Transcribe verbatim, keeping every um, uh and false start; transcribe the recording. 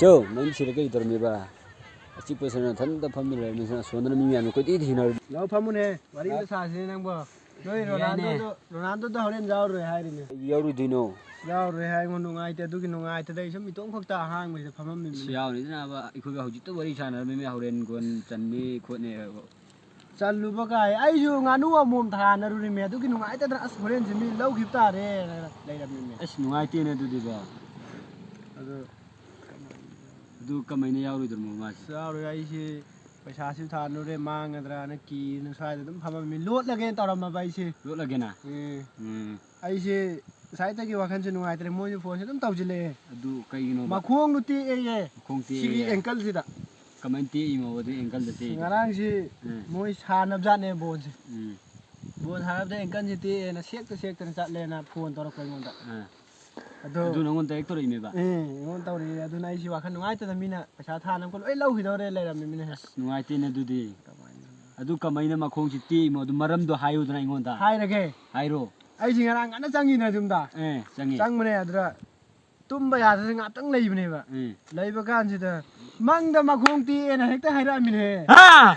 ꯆꯣ, ꯅꯪ ꯁꯤꯗ ꯀꯔꯤ ꯇꯧꯔꯝꯃꯤꯕ? ꯑꯆꯤꯛꯄꯁꯤꯗ ꯅꯊꯟꯇ ꯐꯝꯗꯨꯅ ꯂꯩꯔꯝꯃꯤꯁꯤꯅ, ꯑꯁꯣꯝꯗꯅ ꯃꯤ ꯃꯌꯥꯝꯅ ꯀꯣꯏꯇꯤ ꯊꯤꯅꯔ- ꯂꯥꯎ ꯐꯝꯃꯨꯅꯦ, ꯋꯥꯔꯤ ꯑꯝꯇ ꯁꯥꯁꯤꯅꯦ ꯅꯪꯕꯣ꯫ ꯅꯣꯏ ꯌꯥꯏꯅꯦ꯫ ꯔꯣꯅꯥꯜꯗꯣꯗꯣ, ꯔꯣꯅꯥꯜꯗꯣꯗꯣ ꯍꯣꯔꯦꯟ ꯌꯥꯎꯔꯣꯏ ꯍꯥꯏꯔꯤꯅꯦ꯫ ꯀꯩꯒꯤ ꯌꯥꯎꯔꯣꯏꯗꯣꯏꯅꯣ? ꯌꯥꯎꯔꯣꯏ ꯍꯥꯏ, ꯑꯩꯉꯣꯟ ꯅꯨꯡꯉꯥꯏꯇꯦ꯫ ꯑꯗꯨꯒꯤ ꯅꯨꯡꯉꯥꯏꯇꯗ ꯑꯩ ꯁꯨꯝ ꯏꯇꯣꯝ ꯈꯛꯇ ꯑꯍꯥꯡꯕꯁꯤꯗ ꯐꯝꯃꯝꯃꯤꯕꯅꯤ꯫ ꯑꯁ, ꯌꯥꯎꯔꯤꯗꯅꯕ, ꯑꯩꯈꯣꯏꯒ ꯍꯧꯖꯤꯛꯇ ꯋꯥꯔꯤ ꯁꯥꯟꯅꯔꯝꯃꯤꯃꯦ, ꯍꯣꯔꯦꯟ ꯒꯣꯜ ꯆꯟꯅꯤ ꯈꯣꯠꯅꯤ ꯍꯥꯏꯕ꯫ ꯆꯜꯂꯨꯕ ꯀꯥꯏ, ꯑꯩꯁꯨ ꯉꯥꯅꯨ ꯑꯃꯣꯝ ꯊꯥꯅꯔꯨꯔꯤꯃꯦ, ꯑꯗꯨꯒꯤ ꯅꯨꯡꯉꯥꯏꯇꯗꯅ, ꯑꯁ, ꯍꯣꯔꯦꯟꯁꯦ ꯃꯤ ꯂꯧꯈꯤꯕ ꯇꯥꯔꯦꯅ ꯂꯩꯔꯝꯃꯤꯃꯦ꯫ ꯑꯁ, ꯅꯨꯡꯉꯥꯏꯇꯦꯅꯦ ꯑꯗꯨꯗꯤꯕꯣ꯫ ꯑꯗꯨ ꯑꯗꯨ ꯀꯃꯥꯏꯅ ꯌꯥꯎꯔꯣꯏꯗ꯭ꯔꯣ ꯃꯥꯁꯦ? ꯑꯁ, ꯌꯥꯎꯔꯣꯏ, ꯑꯩꯁꯦ ꯄꯩꯁꯥꯁꯨ ꯊꯥꯅꯨꯔꯦ, ꯃꯥꯡꯒꯗ꯭ꯔꯥꯅ ꯀꯤꯗꯅ ꯁ꯭ꯋꯥꯏꯗ ꯑꯗꯨꯝ ꯐꯝꯃꯝꯃꯤ꯫ ꯂꯣꯠꯂꯒꯦꯅ ꯇꯧꯔꯝꯃꯕ ꯑꯩꯁꯦ꯫ ꯂꯣꯠꯂꯒꯦꯅ? ꯎꯝ꯫ ꯎꯝ꯫ ꯑꯩꯁꯦ ꯉꯁꯥꯏꯗꯒꯤ ꯋꯥꯈꯜꯁꯦ ꯅꯨꯡꯉꯥꯏꯇ꯭ꯔꯦ, ꯃꯣꯏꯁꯨ ꯐꯣꯟꯁꯦ ꯑꯗꯨꯝ ꯇꯧꯁꯤꯜꯂꯛꯑꯦ꯫ ꯑꯗꯨ ꯀꯩꯒꯤꯅꯣꯕ? ꯃꯈꯣꯡꯗꯨ ꯇꯦꯛꯑꯦꯌꯦ꯫ ꯃꯈꯣꯡ ꯁꯤꯒꯤ ꯇꯦꯛꯑꯦꯌꯦ꯫ ꯑꯦꯡꯀꯜꯁꯤꯗ꯫ ꯀꯃꯥꯏꯅ ꯇꯦꯛꯏꯃꯣ ꯑꯗꯨ ꯑꯦꯡꯀꯜꯗ ꯇꯦꯛꯏꯗꯣ? ꯉꯔꯥꯡꯁꯤ ꯎꯝ꯫ ꯃꯣꯏ ꯁꯥꯟꯅꯕꯖꯥꯠꯅꯦ ꯕꯣꯜꯁꯦ꯫ ꯎꯝ꯫ ꯕꯣꯜ ꯁꯥꯟꯅꯕꯗ ꯑꯦꯡꯀꯜꯁꯦ ꯇꯦꯛꯑꯦꯅ ꯁꯦꯛꯇ ꯁꯦꯛꯇꯅ ꯆꯠꯂꯦꯅ ꯐꯣꯟ ꯇꯧꯔꯛꯄ ꯑꯩꯉꯣꯟꯗ꯫ ꯑꯥ꯫ ꯑꯗꯣ ꯑꯗꯨ ꯅꯉꯣꯟꯗ direct ꯇꯧꯔꯛꯏꯅꯦꯕ? ꯑꯦ, ꯑꯩꯉꯣꯟꯗ ꯇꯧꯔꯛꯑꯦ꯫ ꯑꯗꯨꯅ ꯑꯩꯁꯤ ꯋꯥꯈꯜ ꯅꯨꯡꯉꯥꯏꯇꯗꯅ ꯃꯤꯅ ꯄꯩꯁꯥ ꯊꯥꯅꯕ ꯂꯣꯏ ꯂꯧꯈꯤꯗꯧꯔꯦ ꯂꯩꯔꯝꯃꯤꯃꯤꯅꯦ꯫ ꯑꯁ, ꯅꯨꯡꯉꯥꯏꯇꯦꯅꯦ ꯑꯗꯨꯗꯤ꯫ ꯀꯃꯥꯏꯅ? ꯑꯗꯨ ꯀꯃꯥꯏꯅ ꯃꯈꯣꯡꯁꯤ ꯇꯦꯛꯏꯃꯣ? ꯑꯗꯨ ꯃꯔꯝꯗꯣ ꯍꯥꯏꯌꯨꯗꯅ ꯑꯩꯉꯣꯟꯗ꯫ ꯍꯥꯏꯔꯒꯦ꯫ ꯍꯥꯏꯔꯣ꯫ ꯑꯩꯁꯤ ꯉꯔꯥꯡ ꯉꯟꯅ ꯆꯪꯉꯤꯗꯅ ꯌꯨꯝꯗ꯫ ꯑꯦ, ꯆꯪꯉꯤ꯫ ꯆꯪꯕꯅꯦ, ꯑꯗꯨꯗ ꯇꯨꯝꯕ ꯌꯥꯗꯗꯅ ꯉꯥꯛꯇꯪ ꯂꯩꯕꯅꯦꯕ꯫ ꯎꯝ꯫ ꯂꯩꯕ ꯀꯥꯟꯁꯤꯗ ꯃꯪꯗ ꯃꯈꯣꯡ ꯇꯦꯛꯑꯦꯅ ꯍꯦꯛꯇ ꯍꯥꯏꯔꯛꯑꯝꯃꯤꯅꯦ꯫ ꯍꯥ?